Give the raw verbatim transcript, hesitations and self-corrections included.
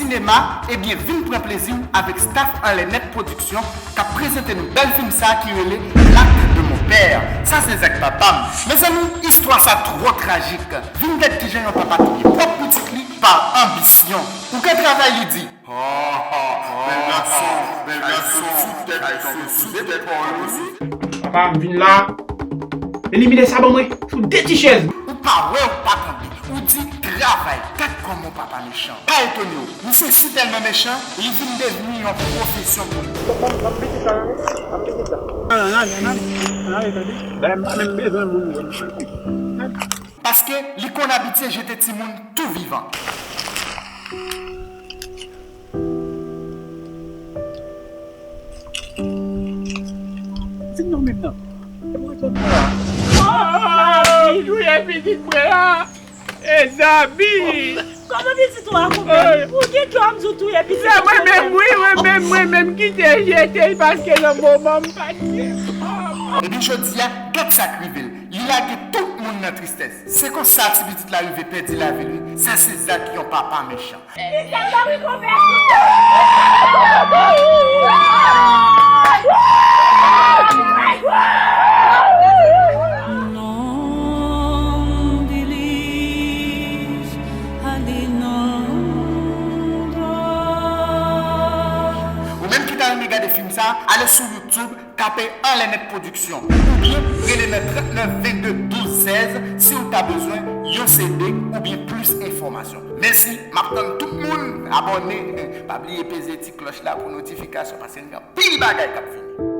Sinema, ebyen vin pran plezi w avèk staff Anlè Nèt Pwodiksyon k ap prezante nou bèl fim sa a ki rele L'acte de mon père. Sa se zak papa m. Mezanmi, istwa sa twò trajik. Vin gad kijan yon papa touye pwòp pitit li pa anbisyon. Ou ka travay li di. Bèl gason, bèl gason, tèt tonbe sou zepòl ou. Papa, m vin la. Elimine sa ban mwen. Sou de ti chèz. Ou pa wè, ou pa tande. Ou di travay. Gad kòman papa mechan. Pa etone w. Misye si tèlman mechan, li vin devni yon pwofesyon pou li. Ban m piti sa, ban m piti sa. Bagay m pa menm bezwen moun. Paske li konn abitye jete timoun tou vivan. Di non menm nan. E mwen jwenn mwen la. Oh, touye pitit mwen la. E zabi. Kòman pitit ou a konprann? Ou gen kè w ap di w touye pitit ou. Se mwen menm, wi, mwen menm, mwen menm ki te jete l paske nan moman m pa t gen. Epi jodi a, gad sa k rive l. Li lage tout moun nan tristès. Se konsa ti pitit la rive pèdi lavi l, wi. Sa se zak yon papa mechan. Ou menm ki ta renmen gade fim sa, ale sou YouTube, tape Anlè Nèt Pwodiksyon, oubyen rele nan trannèf vennde douz sèz si w ta bezwen yon C D oubyen plis enfòmasyon. Mèsi, m ap tann tout moun abòne. Pa bliye peze ti klòch la pou notifikasyon, paske n gen anpil bagay k ap vini.